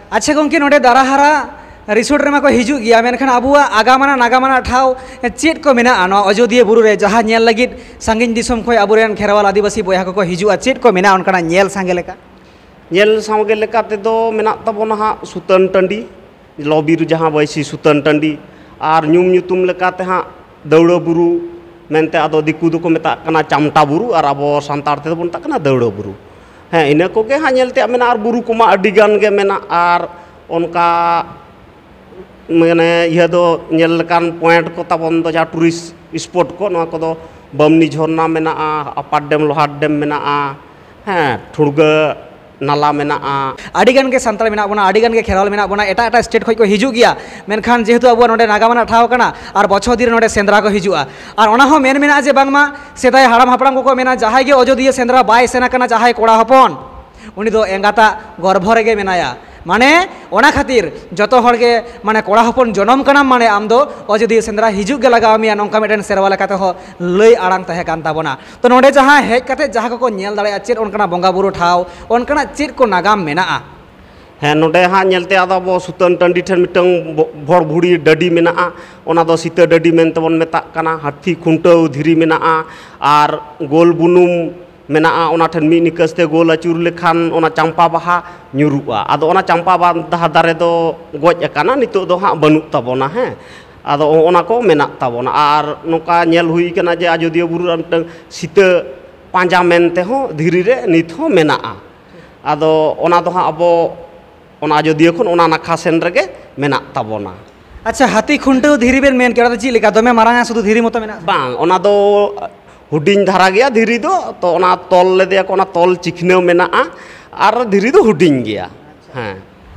ᱟᱪᱪᱷᱟ ᱜᱚᱢᱠᱮ, ᱱᱚᱰᱮ ᱫᱟᱨᱟᱦᱟᱨᱟ ᱨᱤᱥᱳᱨᱴ ᱨᱮᱢᱟ ᱠᱚ ᱦᱤᱡᱩᱜ ᱜᱮᱭᱟ, ᱢᱮᱱᱠᱷᱟᱱ ᱟᱵᱚᱣᱟᱜ ᱟᱜᱟᱢ ᱟᱱᱟᱜ ᱱᱟᱜᱟᱢ ᱟᱱᱟᱜ ᱴᱷᱟᱶ ᱪᱮᱫ ᱠᱚ ᱢᱮᱱᱟᱜᱼᱟ ᱱᱚᱣᱟ ᱟᱡᱚᱫᱤᱭᱟᱹ ᱵᱩᱨᱩ ᱨᱮ, ᱡᱟᱦᱟᱸ ᱧᱮᱞ ᱞᱟᱹᱜᱤᱫ ᱥᱟᱺᱜᱤᱧ ᱫᱤᱥᱚᱢ ᱠᱷᱚᱱ ᱟᱵᱚᱨᱮᱱ ᱠᱷᱮᱨᱣᱟᱞ ᱟᱹᱫᱤᱵᱟᱹᱥᱤ ᱵᱚᱭᱦᱟ ᱠᱚᱠᱚ ᱦᱤᱡᱩᱜᱼᱟ? ᱪᱮᱫ ᱠᱚ ᱢᱮᱱᱟᱜᱼᱟ ᱚᱱᱠᱟᱱᱟᱜ ᱧᱮᱞ ᱥᱟᱸᱜᱮ ᱞᱮᱠᱟ? ᱧᱮᱞ ᱥᱟᱸᱜᱮ ᱞᱮᱠᱟ ᱛᱮᱫᱚ ᱢᱮᱱᱟᱜ ᱛᱟᱵᱚᱱᱟ ᱦᱟᱸᱜ ᱥᱩᱛᱟᱹᱱ ᱴᱟᱺᱰᱤ, ᱞᱚ ᱵᱤᱨ ᱡᱟᱦᱟᱸ ᱵᱟᱹᱭᱥᱤ ᱥᱩᱛᱟᱹᱱ ᱴᱟᱺᱰᱤ, ᱟᱨ ᱧᱩᱢ ᱧᱩᱛᱩᱢ ᱞᱮᱠᱟᱛᱮ ᱦᱟᱸᱜ ᱫᱟᱹᱣᱲᱟᱹ ᱵᱩᱨᱩ ᱢᱮᱱᱛᱮ, ᱟᱫᱚ ᱫᱤᱠᱩ ᱫᱚᱠᱚ ᱢᱮᱛᱟᱜ ᱠᱟᱱᱟ ᱪᱟᱢᱴᱟ ᱵᱩᱨᱩ ᱟᱨ ᱟᱵᱚ ᱥᱟᱱᱛᱟᱲ ᱛᱮᱫᱚ ᱵᱚᱱ ᱢᱮᱛᱟᱜ ᱠᱟᱱᱟ ᱫᱟᱹᱣᱲᱟᱹ ᱵᱩᱨᱩ᱾ ᱦᱮᱸ, ᱤᱱᱟᱹ ᱠᱚᱜᱮ ᱦᱟᱸᱜ ᱧᱮᱞ ᱛᱮᱭᱟᱜ ᱢᱮᱱᱟᱜᱼᱟ, ᱟᱨ ᱵᱩᱨᱩ ᱠᱚᱢᱟ ᱟᱹᱰᱤ ᱜᱟᱱ ᱜᱮ ᱢᱮᱱᱟᱜ᱾ ᱟᱨ ᱚᱱᱠᱟ ᱢᱟᱱᱮ ᱤᱭᱟᱹ ᱫᱚ ᱧᱮᱞ ᱞᱮᱠᱟᱱ ᱯᱚᱭᱮᱱᱴ ᱠᱚ ᱛᱟᱵᱚᱱ ᱫᱚ ᱡᱟᱦᱟᱸ ᱴᱩᱨᱤᱥᱴ ᱥᱯᱚᱴ ᱠᱚ, ᱱᱚᱣᱟ ᱠᱚᱫᱚ ᱵᱟᱢᱱᱤ ᱡᱷᱚᱨᱱᱟ ᱢᱮᱱᱟᱜᱼᱟ, ᱟᱯᱟᱨ ᱰᱮᱢ ᱞᱳᱣᱟᱨ ᱰᱮᱢ ᱢᱮᱱᱟᱜᱼᱟ, ᱦᱮᱸ, ᱴᱷᱩᱲᱜᱟᱹ ᱱᱟᱞᱟ ᱢᱮᱱᱟᱜᱼᱟ᱾ ᱟᱹᱰᱤ ᱜᱟᱱ ᱜᱮ ᱥᱟᱱᱛᱟᱲ ᱢᱮᱱᱟᱜ ᱵᱚᱱᱟ, ᱟᱹᱰᱤ ᱜᱟᱱ ᱜᱮ ᱠᱷᱮᱨᱣᱟᱞ ᱢᱮᱱᱟᱜ ᱵᱚᱱᱟ, ᱮᱴᱟᱜ ᱮᱴᱟᱜ ᱥᱴᱮᱴ ᱠᱷᱚᱱ ᱠᱚ ᱦᱤᱡᱩᱜ ᱜᱮᱭᱟ, ᱢᱮᱱᱠᱷᱟᱱ ᱡᱮᱦᱮᱛᱩ ᱟᱵᱚᱣᱟᱜ ᱱᱚᱰᱮ ᱱᱟᱜᱟᱢ ᱟᱱᱟᱜ ᱴᱷᱟᱶ ᱠᱟᱱᱟ ᱟᱨ ᱵᱚᱪᱷᱚᱨ ᱫᱤᱱ ᱨᱮ ᱱᱚᱰᱮ ᱥᱮᱸᱫᱽᱨᱟ ᱠᱚ ᱦᱤᱡᱩᱜᱼᱟ᱾ ᱟᱨ ᱚᱱᱟ ᱦᱚᱸ ᱢᱮᱱ ᱢᱮᱱᱟᱜᱼᱟ ᱡᱮ ᱵᱟᱝᱢᱟ ᱥᱮᱫᱟᱭ ᱦᱟᱲᱟᱢ ᱦᱟᱯᱲᱟᱢ ᱠᱚᱠᱚ ᱢᱮᱱᱟ, ᱡᱟᱦᱟᱸᱭ ᱜᱮ ᱟᱡᱚᱫᱤᱭᱟᱹ ᱥᱮᱸᱫᱽᱨᱟ ᱵᱟᱭ ᱥᱮᱱ ᱟᱠᱟᱱᱟ, ᱡᱟᱦᱟᱸᱭ ᱠᱚᱲᱟ ᱦᱚᱯᱚᱱ, ᱩᱱᱤ ᱫᱚ ᱮᱸᱜᱟᱛᱟᱜ ᱜᱚᱨᱵᱷᱚ ᱨᱮᱜᱮ ᱢᱮᱱᱟᱭᱟ᱾ ᱢᱟᱱᱮ ᱚᱱᱟ ᱠᱷᱟᱹᱛᱤᱨ ᱡᱚᱛᱚ ᱦᱚᱲ ᱜᱮ, ᱢᱟᱱᱮ ᱠᱚᱲᱟ ᱦᱚᱯᱚᱱ ᱡᱚᱱᱚᱢ ᱠᱟᱱᱟᱢ ᱢᱟᱱᱮ ᱟᱢ ᱫᱚ ᱟᱡᱚᱫᱤᱭᱟᱹ ᱥᱮᱸᱫᱽᱨᱟ ᱦᱤᱡᱩᱜ ᱜᱮ ᱞᱟᱜᱟᱣ ᱢᱮᱭᱟ, ᱱᱚᱝᱠᱟ ᱢᱤᱫᱴᱮᱱ ᱥᱮᱨᱣᱟ ᱞᱮᱠᱟ ᱛᱮᱦᱚᱸ ᱞᱟᱹᱭ ᱟᱲᱟᱝ ᱛᱟᱦᱮᱸ ᱠᱟᱱ ᱛᱟᱵᱚᱱᱟ᱾ ᱛᱚ ᱱᱚᱰᱮ ᱡᱟᱦᱟᱸ ᱦᱮᱡ ᱠᱟᱛᱮ ᱡᱟᱦᱟᱸ ᱠᱚᱠᱚ ᱧᱮᱞ ᱫᱟᱲᱮᱭᱟᱜᱼᱟ, ᱪᱮᱫ ᱚᱱᱠᱟᱱᱟᱜ ᱵᱚᱸᱜᱟ ᱵᱩᱨᱩ ᱴᱷᱟᱶ, ᱚᱱᱠᱟᱱᱟᱜ ᱪᱮᱫ ᱠᱚ ᱱᱟᱜᱟᱢ ᱢᱮᱱᱟᱜᱼᱟ? ᱦᱮᱸ, ᱱᱚᱰᱮ ᱦᱟᱸᱜ ᱧᱮᱞᱛᱮ ᱟᱫᱚ ᱟᱵᱚ ᱥᱩᱛᱟᱹᱱ ᱴᱟᱺᱰᱤ ᱴᱷᱮᱱ ᱢᱤᱫᱴᱟᱝ ᱵᱚ-, ᱵᱷᱚᱲᱵᱷᱩᱲᱤ ᱰᱟᱹᱰᱤ ᱢᱮᱱᱟᱜᱼᱟ, ᱚᱱᱟ ᱫᱚ ᱥᱤᱛᱟᱹ ᱰᱟᱹᱰᱤ ᱢᱮᱱᱛᱮ ᱵᱚᱱ ᱢᱮᱛᱟᱜ ᱠᱟᱱᱟ᱾ ᱦᱟᱹᱛᱤ ᱠᱷᱩᱱᱴᱟᱹᱣ ᱫᱷᱤᱨᱤ ᱢᱮᱱᱟᱜᱼᱟ, ᱟᱨ ᱜᱳᱞ ᱵᱩᱱᱩᱢ ᱢᱮᱱᱟᱜᱼᱟ, ᱚᱱᱟ ᱴᱷᱮᱱ ᱢᱤᱫ ᱱᱤᱠᱟᱹᱥ ᱛᱮ ᱜᱳᱞ ᱟᱹᱪᱩᱨ ᱞᱮᱠᱷᱟᱱ ᱚᱱᱟ ᱪᱟᱢᱯᱟ ᱵᱟᱦᱟ ᱧᱩᱨᱩᱜᱼᱟ᱾ ᱟᱫᱚ ᱚᱱᱟ ᱪᱟᱢᱯᱟ ᱵᱟᱦᱟ ᱫᱟᱨᱮ ᱫᱚ ᱜᱚᱡ ᱟᱠᱟᱱᱟ, ᱱᱤᱛᱚᱜ ᱫᱚ ᱦᱟᱸᱜ ᱵᱟᱹᱱᱩᱜ ᱛᱟᱵᱚᱱᱟ᱾ ᱦᱮᱸ, ᱟᱫᱚ ᱚᱱᱟ ᱠᱚ ᱢᱮᱱᱟᱜ ᱛᱟᱵᱚᱱᱟ᱾ ᱟᱨ ᱱᱚᱝᱠᱟ ᱧᱮᱞ ᱦᱩᱭ ᱠᱟᱱᱟ ᱡᱮ ᱟᱡᱳᱫᱤᱭᱟᱹ ᱵᱩᱨᱩ ᱨᱮ ᱢᱤᱫᱴᱟᱝ ᱥᱤᱛᱟᱹ ᱯᱟᱸᱡᱟ ᱢᱮᱱ ᱛᱮᱦᱚᱸ ᱫᱷᱤᱨᱤ ᱨᱮ ᱱᱤᱛ ᱦᱚᱸ ᱢᱮᱱᱟᱜᱼᱟ᱾ ᱟᱫᱚ ᱚᱱᱟ ᱫᱚ ᱦᱟᱸᱜ ᱟᱵᱚ ᱚᱱᱟ ᱟᱡᱳᱫᱤᱭᱟᱹ ᱠᱷᱚᱱ ᱚᱱᱟ ᱱᱟᱠᱷᱟ ᱥᱮᱱ ᱨᱮᱜᱮ ᱢᱮᱱᱟᱜ ᱛᱟᱵᱚᱱᱟ᱾ ᱟᱪᱪᱷᱟ, ᱦᱟᱹᱛᱤ ᱠᱷᱩᱱᱴᱟᱹᱣ ᱫᱷᱤᱨᱤ ᱵᱮᱱ ᱢᱮᱱ ᱠᱮᱫᱟ, ᱚᱱᱟ ᱫᱚ ᱪᱮᱫ ᱞᱮᱠᱟ? ᱫᱚᱢᱮ ᱢᱟᱨᱟᱝᱟ, ᱥᱩᱫᱷᱩ ᱫᱷᱤᱨᱤ ᱢᱚᱛᱚ ᱢᱮᱱᱟᱜᱼᱟ? ᱵᱟᱝ, ᱚᱱᱟ ᱫᱚ ᱦᱩᱰᱤᱧ ᱫᱷᱟᱨᱟ ᱜᱮᱭᱟ ᱫᱷᱤᱨᱤ ᱫᱚ, ᱛᱚ ᱚᱱᱟ ᱛᱚᱞ ᱞᱮᱫᱮᱭᱟᱠᱚ, ᱚᱱᱟ ᱛᱚᱞ ᱪᱤᱠᱷᱱᱟᱹ ᱢᱮᱱᱟᱜᱼᱟ᱾ ᱟᱨ ᱫᱷᱤᱨᱤ ᱫᱚ ᱦᱩᱰᱤᱧ ᱜᱮᱭᱟ᱾ ᱦᱮᱸ᱾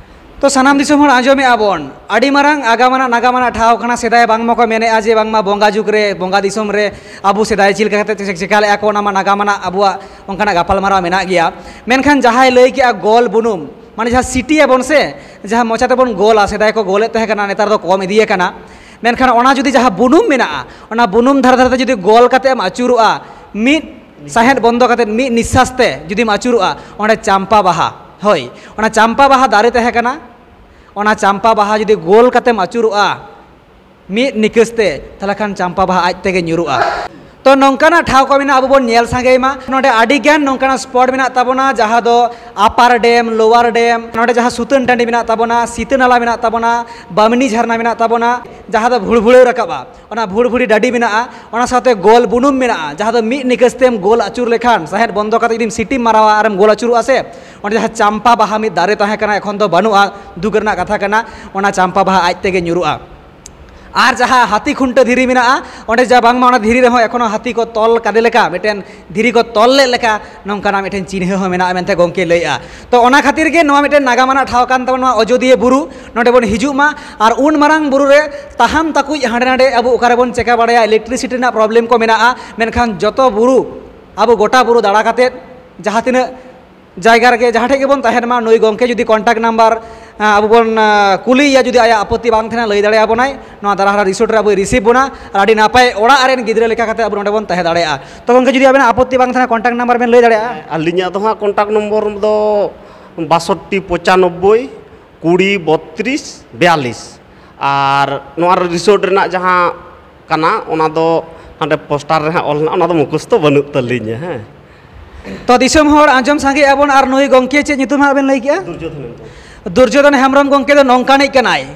ᱛᱚ ᱥᱟᱱᱟᱢ ᱫᱤᱥᱚᱢ ᱦᱚᱲ, ᱟᱸᱡᱚᱢᱮᱫᱼᱟ ᱵᱚᱱ, ᱟᱹᱰᱤ ᱢᱟᱨᱟᱝ ᱟᱜᱟᱢ ᱟᱱᱟᱜ ᱱᱟᱜᱟᱢ ᱟᱱᱟᱜ ᱴᱷᱟᱶ ᱠᱟᱱᱟ᱾ ᱥᱮᱫᱟᱭ ᱵᱟᱝᱢᱟ ᱠᱚ ᱢᱮᱱᱮᱫᱼᱟ ᱡᱮ ᱵᱟᱝᱢᱟ ᱵᱚᱸᱜᱟ ᱡᱩᱜᱽ ᱨᱮ, ᱵᱚᱸᱜᱟ ᱫᱤᱥᱚᱢ ᱨᱮ ᱟᱵᱚ ᱥᱮᱫᱟᱭ ᱪᱮᱫ ᱞᱮᱠᱟ ᱠᱟᱛᱮ ᱪᱮ- ᱪᱮᱠᱟ ᱞᱮᱫᱼᱟ ᱠᱚ, ᱚᱱᱟ ᱢᱟ ᱱᱟᱜᱟᱢ ᱟᱱᱟᱜ ᱟᱵᱚᱣᱟᱜ ᱚᱱᱠᱟᱱᱟᱜ ᱜᱟᱯᱟᱞᱢᱟᱨᱟᱣ ᱢᱮᱱᱟᱜ ᱜᱮᱭᱟ᱾ ᱢᱮᱱᱠᱷᱟᱱ ᱡᱟᱦᱟᱸᱭ ᱞᱟᱹᱭ ᱠᱮᱜᱼᱟ ᱜᱚᱞ ᱵᱩᱱᱩᱢ, ᱢᱟᱱᱮ ᱡᱟᱦᱟᱸ ᱥᱤᱴᱤᱭᱟᱵᱚᱱ ᱥᱮ, ᱡᱟᱦᱟᱸ ᱢᱚᱪᱟ ᱛᱮᱵᱚᱱ ᱜᱚᱞᱟ, ᱥᱮᱫᱟᱭ ᱠᱚ ᱜᱚᱞᱮᱫ ᱛᱟᱦᱮᱸ ᱠᱟᱱᱟ, ᱱᱮᱛᱟᱨ ᱫᱚ ᱠᱚᱢ ᱤᱫᱤᱭ ᱟᱠᱟᱱᱟ᱾ ᱢᱮᱱᱠᱷᱟᱱ ᱚᱱᱟ ᱡᱩᱫᱤ ᱡᱟᱦᱟᱸ ᱵᱩᱱᱩᱢ ᱢᱮᱱᱟᱜᱼᱟ, ᱚᱱᱟ ᱵᱩᱱᱩᱢ ᱫᱷᱟᱨᱮ ᱫᱷᱟᱨᱮ ᱛᱮ ᱡᱩᱫᱤ ᱜᱚᱞ ᱠᱟᱛᱮ ᱮᱢ ᱟᱹᱪᱩᱨᱚᱜᱼᱟ, ᱢᱤᱫ ᱥᱟᱦᱮᱫ ᱵᱚᱱᱫᱚ ᱠᱟᱛᱮ ᱢᱤᱫ ᱱᱤᱥᱥᱟᱥ ᱛᱮ ᱡᱩᱫᱤᱢ ᱟᱹᱪᱩᱨᱚᱜᱼᱟ, ᱚᱸᱰᱮ ᱪᱟᱢᱯᱟ ᱵᱟᱦᱟ, ᱦᱳᱭ, ᱚᱱᱟ ᱪᱟᱢᱯᱟ ᱵᱟᱦᱟ ᱫᱟᱨᱮ ᱛᱟᱦᱮᱸ ᱠᱟᱱᱟ᱾ ᱚᱱᱟ ᱪᱟᱢᱯᱟ ᱵᱟᱦᱟ ᱡᱩᱫᱤ ᱜᱳᱞ ᱠᱟᱛᱮᱢ ᱟᱹᱪᱩᱨᱚᱜᱼᱟ, ᱢᱤᱫ ᱱᱤᱠᱟᱹᱥ ᱛᱮ, ᱛᱟᱦᱚᱞᱮ ᱠᱷᱟᱱ ᱪᱟᱢᱯᱟ ᱵᱟᱦᱟ ᱟᱡ ᱛᱮᱜᱮ ᱧᱩᱨᱩᱜᱼᱟ᱾ ᱛᱚ ᱱᱚᱝᱠᱟᱱᱟᱜ ᱴᱷᱟᱶ ᱠᱚ ᱢᱮᱱᱟᱜᱼᱟ, ᱟᱵᱚ ᱵᱚᱱ ᱧᱮᱞ ᱥᱟᱸᱜᱮᱭ ᱢᱟ᱾ ᱱᱚᱰᱮ ᱟᱹᱰᱤ ᱜᱟᱱ ᱱᱚᱝᱠᱟᱱᱟᱜ ᱥᱯᱚᱴ ᱢᱮᱱᱟᱜ ᱛᱟᱵᱚᱱᱟ, ᱡᱟᱦᱟᱸ ᱫᱚ ᱟᱯᱟᱨ ᱰᱮᱢ, ᱞᱳᱣᱟᱨ ᱰᱮᱢ, ᱱᱚᱰᱮ ᱡᱟᱦᱟᱸ ᱥᱩᱛᱟᱹᱱ ᱴᱟᱺᱰᱤ ᱢᱮᱱᱟᱜ ᱛᱟᱵᱚᱱᱟ, ᱥᱤᱛᱟᱹ ᱱᱟᱞᱟ ᱢᱮᱱᱟᱜ ᱛᱟᱵᱚᱱᱟ, ᱵᱟᱢᱱᱤ ᱡᱷᱟᱨᱱᱟ ᱢᱮᱱᱟᱜ ᱛᱟᱵᱚᱱᱟ, ᱡᱟᱦᱟᱸ ᱫᱚ ᱵᱷᱩᱲᱵᱷᱩᱲᱟᱹᱣ ᱨᱟᱠᱟᱵᱼᱟ, ᱚᱱᱟ ᱵᱷᱩᱲᱵᱷᱩᱲᱤ ᱰᱟᱹᱰᱤ ᱢᱮᱱᱟᱜᱼᱟ, ᱚᱱᱟ ᱥᱟᱶᱛᱮ ᱜᱳᱞ ᱵᱩᱱᱩᱢ ᱢᱮᱱᱟᱜᱼᱟ, ᱡᱟᱦᱟᱸ ᱫᱚ ᱢᱤᱫ ᱱᱤᱠᱟᱹᱥ ᱛᱮᱢ ᱜᱳᱞ ᱟᱹᱪᱩᱨ ᱞᱮᱠᱷᱟᱱ, ᱥᱟᱦᱮᱫ ᱵᱚᱱᱫᱚ ᱠᱟᱛᱮ ᱡᱩᱫᱤᱢ ᱥᱤᱴᱤᱢ ᱢᱟᱨᱟᱣᱟ ᱟᱨᱮᱢ ᱜᱳᱞ ᱟᱹᱪᱩᱨᱚᱜᱼᱟ ᱥᱮ, ᱚᱸᱰᱮ ᱡᱟᱦᱟᱸ ᱪᱟᱢᱯᱟ ᱵᱟᱦᱟ ᱢᱤᱫ ᱫᱟᱨᱮ ᱛᱟᱦᱮᱸ ᱠᱟᱱᱟ, ᱮᱠᱷᱚᱱ ᱫᱚ ᱵᱟᱹᱱᱩᱜᱼᱟ, ᱫᱩᱠ ᱨᱮᱱᱟᱜ ᱠᱟᱛᱷᱟ ᱠᱟᱱᱟ, ᱚᱱᱟ ᱪᱟᱢᱯᱟ ᱵᱟᱦᱟ ᱟᱡ ᱛᱮᱜᱮ ᱧᱩᱨᱩᱜᱼᱟ᱾ ᱟᱨ ᱡᱟᱦᱟᱸ ᱦᱟᱹᱛᱤ ᱠᱷᱩᱱᱴᱟᱹ ᱫᱷᱤᱨᱤ ᱢᱮᱱᱟᱜᱼᱟ, ᱚᱸᱰᱮ ᱡᱟ ᱵᱟᱝᱢᱟ ᱚᱱᱟ ᱫᱷᱤᱨᱤ ᱨᱮᱦᱚᱸ ᱮᱠᱷᱚᱱᱳ ᱦᱟᱹᱛᱤ ᱠᱚ ᱛᱚᱞ ᱠᱟᱫᱮ ᱞᱮᱠᱟ, ᱢᱤᱫᱴᱮᱱ ᱫᱷᱤᱨᱤ ᱠᱚ ᱛᱚᱞ ᱞᱮᱫ ᱞᱮᱠᱟ, ᱱᱚᱝᱠᱟᱱᱟᱜ ᱢᱤᱫᱴᱮᱱ ᱪᱤᱱᱦᱟᱹ ᱦᱚᱸ ᱢᱮᱱᱟᱜᱼᱟ ᱢᱮᱱᱛᱮ ᱜᱚᱢᱠᱮ ᱞᱟᱹᱭᱮᱜᱼᱟ᱾ ᱛᱚ ᱚᱱᱟ ᱠᱷᱟᱹᱛᱤᱨ ᱜᱮ ᱱᱚᱣᱟ ᱢᱤᱫᱴᱮᱱ ᱱᱟᱜᱟᱢ ᱟᱱᱟᱜ ᱴᱷᱟᱶ ᱠᱟᱱ ᱛᱟᱵᱚᱱᱟ, ᱱᱚᱣᱟ ᱚᱡᱳᱫᱤᱭᱟᱹ ᱵᱩᱨᱩ᱾ ᱱᱚᱰᱮ ᱵᱚᱱ ᱦᱤᱡᱩᱜ ᱢᱟ, ᱟᱨ ᱩᱱ ᱢᱟᱨᱟᱝ ᱵᱩᱨᱩ ᱨᱮ ᱛᱟᱦᱟᱢ ᱛᱟᱹᱠᱩᱡ ᱦᱟᱸᱰᱮ ᱱᱟᱰᱮ ᱟᱵᱚ ᱚᱠᱟ ᱨᱮᱵᱚᱱ ᱪᱮᱠᱟ ᱵᱟᱲᱟᱭᱟ, ᱤᱞᱮᱠᱴᱨᱤᱥᱤᱴᱤ ᱨᱮᱱᱟᱜ ᱯᱨᱚᱵᱞᱮᱢ ᱠᱚ ᱢᱮᱱᱟᱜᱼᱟ, ᱢᱮᱱᱠᱷᱟᱱ ᱡᱚᱛᱚ ᱵᱩᱨᱩ, ᱟᱵᱚ ᱜᱚᱴᱟ ᱵᱩᱨᱩ ᱫᱟᱬᱟ ᱠᱟᱛᱮᱫ ᱡᱟᱦᱟᱸ ᱛᱤᱱᱟᱹᱜ ᱡᱟᱭᱜᱟ ᱨᱮᱜᱮ, ᱡᱟᱦᱟᱸ ᱴᱷᱮᱡ ᱜᱮᱵᱚᱱ ᱛᱟᱦᱮᱱ ᱢᱟ, ᱱᱩᱭ ᱜᱚᱢᱠᱮ ᱡᱩᱫᱤ ᱠᱚᱱᱴᱟᱠᱴ ᱱᱟᱢᱵᱟᱨ ᱟᱵᱚ ᱵᱚᱱ ᱟᱸ, ᱠᱩᱞᱤᱭᱮᱭᱟ, ᱡᱩᱫᱤ ᱟᱭᱟᱜ ᱟᱯᱚᱛᱛᱤ ᱵᱟᱝ ᱛᱟᱦᱮᱱᱟ, ᱞᱟᱹᱭ ᱫᱟᱲᱮᱭᱟᱵᱚᱱᱟᱭ᱾ ᱱᱚᱣᱟ ᱫᱟᱨᱦᱟᱨᱟ ᱨᱤᱥᱳᱨᱴ ᱨᱮ ᱟᱵᱚᱭ ᱨᱤᱥᱤᱵᱷ ᱵᱚᱱᱟ, ᱟᱨ ᱟᱹᱰᱤ ᱱᱟᱯᱟᱭ ᱚᱲᱟᱜ ᱨᱮᱱ ᱜᱤᱫᱽᱨᱟᱹ ᱞᱮᱠᱟ ᱠᱟᱛᱮ ᱟᱵᱚ ᱱᱚᱰᱮ ᱵᱚᱱ ᱛᱟᱦᱮᱸ ᱫᱟᱲᱮᱭᱟᱜᱼᱟ᱾ ᱛᱚ ᱜᱚᱢᱠᱮ, ᱡᱩᱫᱤ ᱟᱵᱮᱱᱟᱜ ᱟᱯᱚᱛᱛᱤ ᱵᱟᱝ ᱛᱟᱦᱮᱱᱟ, ᱠᱚᱱᱴᱟᱠᱴ ᱱᱟᱢᱵᱟᱨ ᱵᱮᱱ ᱞᱟᱹᱭ ᱫᱟᱲᱮᱭᱟᱜᱼᱟ? ᱟᱹᱞᱤᱧᱟᱜ ᱫᱚ ᱦᱟᱸᱜ ᱠᱚᱱᱴᱟᱠᱴ ᱱᱚᱢᱵᱚᱨ ᱫᱚ ᱵᱟᱥᱚᱴᱴᱤ ᱯᱚᱸᱪᱟᱱᱚᱵᱵᱳᱭ ᱠᱩᱲᱤ ᱵᱚᱛᱛᱨᱤᱥ ᱵᱤᱭᱟᱞᱞᱤᱥ᱾ ᱟᱨ ᱱᱚᱣᱟ ᱨᱤᱥᱳᱨᱴ ᱨᱮᱱᱟᱜ ᱡᱟᱦᱟᱸ ᱠᱟᱱᱟ, ᱚᱱᱟ ᱫᱚ ᱦᱟᱸᱰᱮ ᱯᱳᱥᱴᱟᱨ ᱨᱮ ᱦᱟᱸᱜ ᱚᱞ ᱦᱮᱱᱟᱜᱼᱟ, ᱚᱱᱟ ᱫᱚ ᱢᱩᱠᱷᱚᱥᱛᱚ ᱵᱟᱹᱱᱩᱜ ᱛᱟᱹᱞᱤᱧᱟ᱾ ᱦᱮᱸ᱾ ᱛᱚ ᱫᱤᱥᱚᱢ ᱦᱚᱲ, ᱟᱸᱡᱚᱢ ᱥᱟᱸᱜᱮ ᱟᱵᱚᱱ, ᱟᱨ ᱱᱩᱭ ᱜᱚᱢᱠᱮ ᱪᱮᱫ ᱧᱩᱛᱩᱢ ᱦᱟᱸᱜ ᱵᱮᱱ ᱞᱟᱹᱭ ᱠᱮᱜᱼᱟ? ᱫᱩᱨᱡᱳᱫᱷᱚᱱ ᱦᱮᱢᱵᱨᱚᱢ᱾ ᱫᱩᱨᱡᱳᱫᱷᱚᱱ ᱦᱮᱢᱵᱨᱚᱢ ᱜᱚᱢᱠᱮ ᱫᱚ ᱱᱚᱝᱠᱟᱱᱤᱡ ᱠᱟᱱᱟᱭ,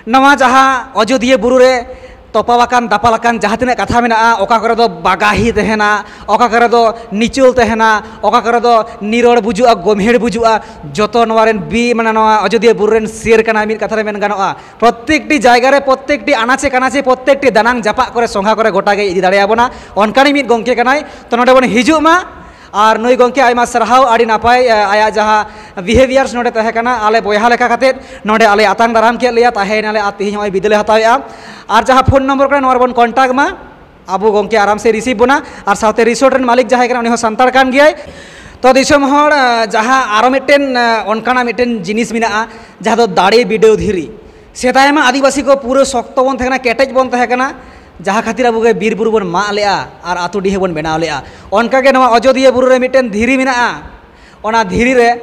ᱱᱚᱣᱟ ᱡᱟᱦᱟᱸ ᱚᱡᱳᱫᱤᱭᱟᱹ ᱵᱩᱨᱩ ᱨᱮ ᱛᱚᱯᱟᱣ ᱟᱠᱟᱱ ᱫᱟᱯᱟᱞ ᱟᱠᱟᱱ ᱡᱟᱦᱟᱸ ᱛᱤᱱᱟᱹᱜ ᱠᱟᱛᱷᱟ ᱢᱮᱱᱟᱜᱼᱟ, ᱚᱠᱟ ᱠᱚᱨᱮ ᱫᱚ ᱵᱟᱜᱟᱦᱤ ᱛᱟᱦᱮᱱᱟ, ᱚᱠᱟ ᱠᱚᱨᱮ ᱫᱚ ᱱᱤᱪᱚᱞ ᱛᱟᱦᱮᱱᱟ, ᱚᱠᱟ ᱠᱚᱨᱮ ᱫᱚ ᱱᱤᱨᱚᱲ ᱵᱩᱡᱩᱜᱼᱟ, ᱜᱚᱢᱦᱮᱲ ᱵᱩᱡᱩᱜᱼᱟ, ᱡᱚᱛᱚ ᱱᱚᱣᱟ ᱨᱮᱱ ᱵᱤ ᱢᱟᱱᱮ ᱱᱚᱣᱟ ᱚᱡᱳᱫᱤᱭᱟᱹ ᱵᱩᱨᱩ ᱨᱮᱱ ᱥᱤᱭᱟᱹᱨ ᱠᱟᱱᱟ ᱢᱤᱫ ᱠᱟᱛᱷᱟ ᱨᱮ ᱢᱮᱱ ᱜᱟᱱᱚᱜᱼᱟ᱾ ᱯᱨᱚᱛᱛᱮᱠᱴᱤ ᱡᱟᱭᱜᱟ ᱨᱮ, ᱯᱨᱚᱛᱛᱮᱠᱴᱤ ᱟᱱᱟᱪᱮ ᱠᱟᱱᱟᱪᱮ, ᱯᱨᱚᱛᱛᱮᱠᱴᱤ ᱫᱟᱱᱟᱝ ᱡᱟᱯᱟᱜ ᱠᱚᱨᱮ ᱥᱚᱸᱜᱷᱟ ᱠᱚᱨᱮ ᱜᱚᱴᱟ ᱜᱮ ᱤᱫᱤ ᱫᱟᱲᱮᱭᱟᱵᱚᱱᱟ, ᱚᱱᱠᱟᱱᱤᱡ ᱢᱤᱫ ᱜᱚᱢᱠᱮ ᱠᱟᱱᱟᱭ᱾ ᱛᱚ ᱱᱚᱰᱮ ᱵᱚᱱ ᱦᱤᱡᱩᱜ ᱢᱟ᱾ ᱟᱨ ᱱᱩᱭ ᱜᱚᱢᱠᱮ ᱟᱭᱢᱟ ᱥᱟᱨᱦᱟᱣ, ᱟᱹᱰᱤ ᱱᱟᱯᱟᱭ ᱮ, ᱟᱭᱟᱜ ᱡᱟᱦᱟᱸ ᱵᱤᱦᱮᱵᱤᱭᱟᱨᱥ ᱱᱚᱰᱮ ᱛᱟᱦᱮᱸ ᱠᱟᱱᱟ, ᱟᱞᱮ ᱵᱚᱭᱦᱟ ᱞᱮᱠᱟ ᱠᱟᱛᱮᱫ ᱱᱚᱰᱮ ᱟᱞᱮ ᱟᱛᱟᱝ ᱫᱟᱨᱟᱢ ᱠᱮᱫ ᱞᱮᱭᱟ, ᱛᱟᱦᱮᱸᱭᱮᱱᱟᱞᱮ ᱟᱨ ᱛᱮᱦᱮᱧ ᱱᱚᱜᱼᱚᱭ ᱵᱤᱫᱟᱹᱞᱮ ᱦᱟᱛᱟᱣᱮᱫᱼᱟ᱾ ᱟᱨ ᱡᱟᱦᱟᱸ ᱯᱷᱳᱱ ᱱᱚᱢᱵᱚᱨ ᱠᱟᱱᱟ, ᱱᱚᱣᱟ ᱨᱮᱵᱚᱱ ᱠᱚᱱᱴᱟᱠᱴ ᱢᱟ, ᱟᱵᱚ ᱜᱚᱢᱠᱮ ᱟᱨᱟᱢ ᱥᱮ ᱨᱤᱥᱤᱵᱷ ᱵᱚᱱᱟ᱾ ᱟᱨ ᱥᱟᱶᱛᱮ ᱨᱤᱥᱳᱨᱴ ᱨᱮᱱ ᱢᱟᱹᱞᱤᱠ ᱡᱟᱦᱟᱸᱭ ᱠᱟᱱᱟ, ᱩᱱᱤ ᱦᱚᱸ ᱥᱟᱱᱛᱟᱲ ᱠᱟᱱ ᱜᱮᱭᱟᱭ᱾ ᱛᱚ ᱫᱤᱥᱚᱢ ᱦᱚᱲ, ᱮ, ᱡᱟᱦᱟᱸ ᱟᱨᱚ ᱢᱤᱫᱴᱮᱱ, ᱮ, ᱚᱱᱠᱟᱱᱟᱜ ᱢᱤᱫᱴᱮᱱ ᱡᱤᱱᱤᱥ ᱢᱮᱱᱟᱜᱼᱟ, ᱡᱟᱦᱟᱸ ᱫᱚ ᱫᱟᱲᱮ ᱵᱤᱰᱟᱹᱣ ᱫᱷᱤᱨᱤ᱾ ᱥᱮᱫᱟᱭ ᱢᱟ ᱟᱹᱫᱤᱵᱟᱹᱥᱤ ᱠᱚ ᱯᱩᱨᱟᱹ ᱥᱚᱠᱛᱚ ᱵᱚᱱ ᱛᱟᱦᱮᱸ ᱠᱟᱱᱟ, ᱠᱮᱴᱮᱡ ᱵᱚᱱ ᱛᱟᱦᱮᱸ ᱠᱟᱱᱟ, ᱡᱟᱦᱟᱸ ᱠᱷᱟᱹᱛᱤᱨ ᱟᱵᱚ ᱜᱮ ᱵᱤᱨ ᱵᱩᱨᱩ ᱵᱚᱱ ᱢᱟᱜ ᱞᱮᱜᱼᱟ ᱟᱨ ᱟᱹᱛᱩ ᱰᱤᱦᱟᱹ ᱵᱚᱱ ᱵᱮᱱᱟᱣ ᱞᱮᱜᱼᱟ᱾ ᱚᱱᱠᱟᱜᱮ ᱱᱚᱣᱟ ᱚᱡᱳᱫᱤᱭᱟᱹ ᱵᱩᱨᱩ ᱨᱮ ᱢᱤᱫᱴᱮᱱ ᱫᱷᱤᱨᱤ ᱢᱮᱱᱟᱜᱼᱟ, ᱚᱱᱟ ᱫᱷᱤᱨᱤ ᱨᱮ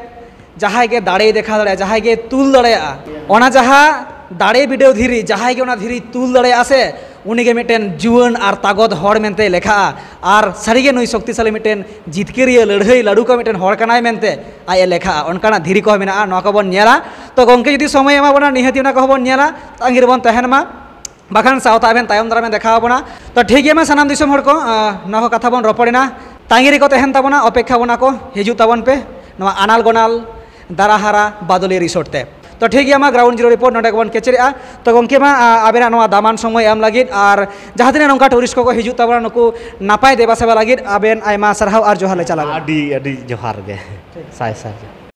ᱡᱟᱦᱟᱸᱭ ᱜᱮ ᱫᱟᱲᱮᱭ ᱫᱮᱠᱷᱟᱣ ᱫᱟᱲᱮᱭᱟᱜᱼᱟ, ᱡᱟᱦᱟᱸᱭ ᱜᱮ ᱛᱩᱞ ᱫᱟᱲᱮᱭᱟᱜᱼᱟ, ᱚᱱᱟ ᱡᱟᱦᱟᱸ ᱫᱟᱲᱮ ᱵᱤᱰᱟᱹᱣ ᱫᱷᱤᱨᱤ, ᱡᱟᱦᱟᱸᱭ ᱜᱮ ᱚᱱᱟ ᱫᱷᱤᱨᱤ ᱛᱩᱞ ᱫᱟᱲᱮᱭᱟᱜᱼᱟ ᱥᱮ, ᱩᱱᱤᱜᱮ ᱢᱤᱫᱴᱮᱱ ᱡᱩᱣᱟᱹᱱ ᱟᱨ ᱛᱟᱜᱚᱫ ᱦᱚᱲ ᱢᱮᱱᱛᱮ ᱞᱮᱠᱷᱟᱜᱼᱟ᱾ ᱟᱨ ᱥᱟᱹᱨᱤᱜᱮ ᱱᱩᱭ ᱥᱚᱠᱛᱤᱥᱟᱞᱤ ᱢᱤᱫᱴᱮᱱ ᱡᱤᱛᱠᱟᱹᱨᱤᱭᱟᱹ ᱞᱟᱹᱲᱦᱟᱹᱭ ᱞᱟᱹᱰᱩ ᱠᱚ ᱢᱤᱫᱴᱮᱱ ᱦᱚᱲ ᱠᱟᱱᱟᱭ ᱢᱮᱱᱛᱮ ᱟᱡ ᱮ ᱞᱮᱠᱷᱟᱜᱼᱟ᱾ ᱚᱱᱠᱟᱱᱟᱜ ᱫᱷᱤᱨᱤ ᱠᱚᱦᱚᱸ ᱢᱮᱱᱟᱜᱼᱟ, ᱱᱚᱣᱟ ᱠᱚᱵᱚᱱ ᱧᱮᱞᱟ᱾ ᱛᱚ ᱜᱚᱢᱠᱮ ᱡᱩᱫᱤ ᱥᱚᱢᱚᱭ ᱮᱢᱟ ᱵᱚᱱᱟ, ᱱᱤᱦᱟᱹᱛ ᱚᱱᱟ ᱠᱚᱦᱚᱸ ᱵᱚᱱ ᱧᱮᱞᱟ, ᱛᱟᱺᱜᱤ ᱨᱮᱵᱚᱱ ᱛᱟᱦᱮᱱ ᱢᱟ, ᱵᱟᱠᱷᱟᱱ ᱥᱟᱶᱛᱟ ᱟᱵᱮᱱ ᱛᱟᱭᱚᱢ ᱫᱟᱨᱟᱢᱮ ᱫᱮᱠᱷᱟᱣ ᱟᱵᱚᱱᱟ᱾ ᱛᱚ ᱴᱷᱤᱠ ᱜᱮᱭᱟ, ᱢᱟ ᱥᱟᱱᱟᱢ ᱫᱤᱥᱚᱢ ᱦᱚᱲ ᱠᱚ, ᱟᱸ, ᱱᱚᱣᱟ ᱠᱚ ᱠᱟᱛᱷᱟ ᱵᱚᱱ ᱨᱚᱯᱚᱲᱮᱱᱟ, ᱛᱟᱺᱜᱤ ᱨᱮᱠᱚ ᱛᱟᱦᱮᱱ ᱛᱟᱵᱚᱱᱟ, ᱚᱯᱮᱠᱠᱷᱟ ᱵᱚᱱᱟ ᱠᱚ, ᱦᱤᱡᱩᱜ ᱛᱟᱵᱚᱱ ᱯᱮ ᱱᱚᱣᱟ ᱟᱱᱟᱞ ᱜᱚᱱᱟᱞ ᱫᱟᱨᱟᱦᱟᱨᱟ ᱵᱟᱫᱚᱞᱤ ᱨᱤᱥᱳᱨᱴ ᱛᱮ᱾ ᱛᱚ ᱴᱷᱤᱠ ᱜᱮᱭᱟ, ᱢᱟ ᱜᱨᱟᱣᱩᱱᱰ ᱡᱤᱨᱳ ᱨᱤᱯᱳᱨᱴ ᱱᱚᱰᱮ ᱜᱮᱵᱚᱱ ᱠᱮᱪᱮᱨᱮᱜᱼᱟ᱾ ᱛᱚ ᱜᱚᱢᱠᱮ, ᱢᱟ, ᱟ, ᱟᱵᱮᱱᱟᱜ ᱱᱚᱣᱟ ᱫᱟᱢᱟᱱ ᱥᱚᱢᱚᱭ ᱮᱢ ᱞᱟᱹᱜᱤᱫ ᱟᱨ ᱡᱟᱦᱟᱸ ᱛᱤᱱᱟᱹᱜ ᱱᱚᱝᱠᱟ ᱴᱩᱨᱤᱥᱴ ᱠᱚᱠᱚ ᱦᱤᱡᱩᱜ ᱛᱟᱵᱚᱱᱟ, ᱱᱩᱠᱩ ᱱᱟᱯᱟᱭ ᱫᱮᱵᱟ ᱥᱮᱵᱟ ᱞᱟᱹᱜᱤᱫ ᱟᱵᱮᱱ ᱟᱭᱢᱟ ᱥᱟᱨᱦᱟᱣ ᱟᱨ ᱡᱚᱦᱟᱨ ᱞᱮ ᱪᱟᱞᱟᱵᱮᱱᱟ᱾ ᱟᱹᱰᱤ ᱟᱹᱰᱤ ᱡᱚᱦᱟᱨ ᱜᱮ, ᱥᱟᱭ ᱥᱟᱭ ᱡᱚᱦᱟᱨ᱾